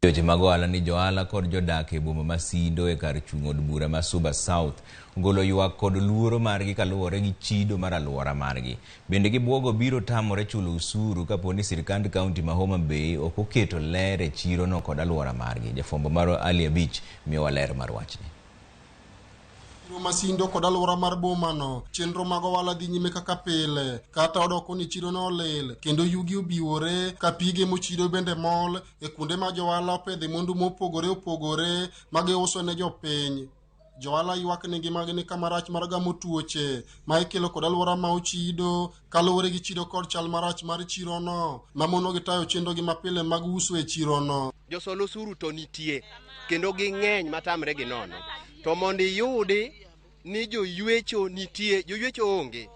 Weche mag ohala ni johala kod jodak e boma ma Sindo e kar chung' od bura ma Suba South ogolo ywak kod luoro margi kaluwore gi chido mar aluora margi. Bende gibuogo biro tamore chulo osuru kapo ni sirkand kaunti ma Homa Bay ok oketo ler e chirono kod aluora margi. Jafwambo marwa Ali Abich miyowa ler mar wachni. Chiro ma Sindo kod alwora mar bomano, chenro mag ohala dhi nyime kaka pile, kata odoko ni chirono olil kendo yugi obiwore ka pige mochido bende mol e kuonde ma johala opedhe mwandu mopogore opogore ma giuso ne jopiny. Johala ywak ni ngimagi ni kama rach mar gamo tuoche ma ikelo kod alwora ma ochido kaluwore gi chido kod chal marach mar chirono ma monogi tayo chenrogi mapile mag uso e chirono. Josol osuru to nitie kendo ging'eny matamre gi nono. To mondo iyudi ni joywecho nitie, joywecho onge.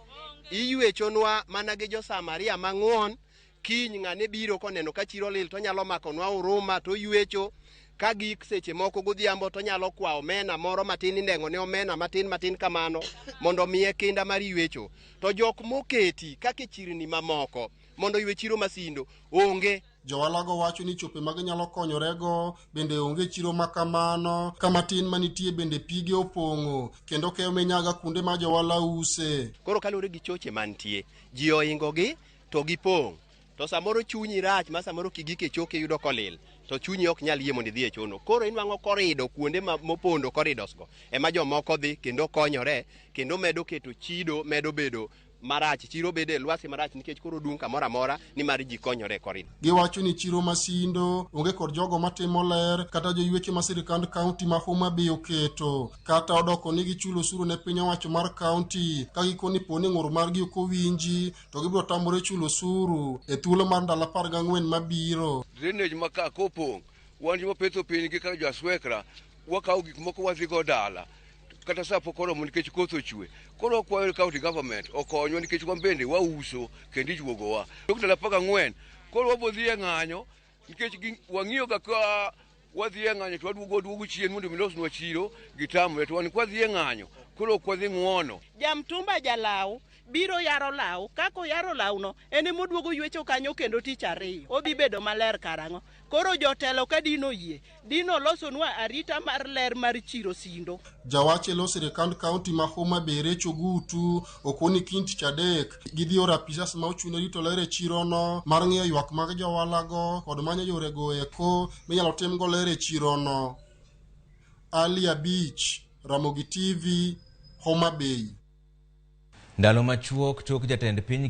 Iywechonwa mana gi jo-Samaria mang'won. Kiny ng'ane biro koneno ka chiro lil to onyalo makonwa huruma to oywecho. Ka gik seche moko godhiambo to onyalo kwa omena moro matin, indeng'o ne omena matin matin kamano mondo omiye kinda mar ywecho. To jok moketi kaka e chirni mamoko mondo oywe chiro ma Sindo onge. Johalago wacho ni chope ma ginyalo konyorego bende onge e chiro ma kamano, ka matin manitie bende pige opong'o kendo keyo minyaga kuonde ma johala use. Koro kaluwore gi choche mantie, ji ohingogi to gipong'. To samoro chunyi rach ma samoro kigik e choke iyudo kolil to chunyi ok nyal yie mondo idhi e chono. Koro inwang'o korido kuonde ma mopondo corridors go ema jomoko dhi kendo konyore kendo medo keto chido medo bedo marach, chiro bedo e lwasi marach nikech koro dung' kamoro amora nimar ji konyore e corridor. Giwacho ni chiro ma Sindo onge kod jogo matimo ler kata joywecho ma sirkand kaunti ma Homa Bay oketo kata odoko ni gichulo osuru ne piny owacho mar kaunti ka gikoni po ni ng'ur margi ok owinji to gibiro tamore chulo osuru e thuolo mar ndalo 14 mabiro. Drainage ma ka kopong', wan joma petho piny gi kaka jo Aswekra, wakawo gik moko wadhigo dala kata sa pok oromo nikech koth ochwe. Koro wakwayo county government okonywa nikech wan bende wauso kendo ijuogowa. Tok ndalo 14 koro wabo dhi e ng'anyo nikech wang'iyo ga ka wadhi e ng'anyo to waduogo waduogo chien mondo mi losnwa chiro gitamre to wan kwadhi e ng'anyo koro ok wadhi ng'uono. Jamtumba jalaw biro yaro law, kaka oyaro lawno en ema oduogo ywecho kanyo kendo tich ariyo. Odhi bedo maler karang'o? Koro jotelo ka dino yie, dino losonwa arita mar ler mar chiro Sindo. Jawach e lo sirkand kaunti ma Homa Bay Rach Ogutu okoni kiny tich adek gidhi oro apisas ma ochung'ne rito ler e chirono mar ng'iyo ywak mag johalago kod manyo yorego eko minyalo timgo ler e chirono. Ali Abich, Ramogi TV, Homa Bay. Ndalo machuok tok jatend piny Kenya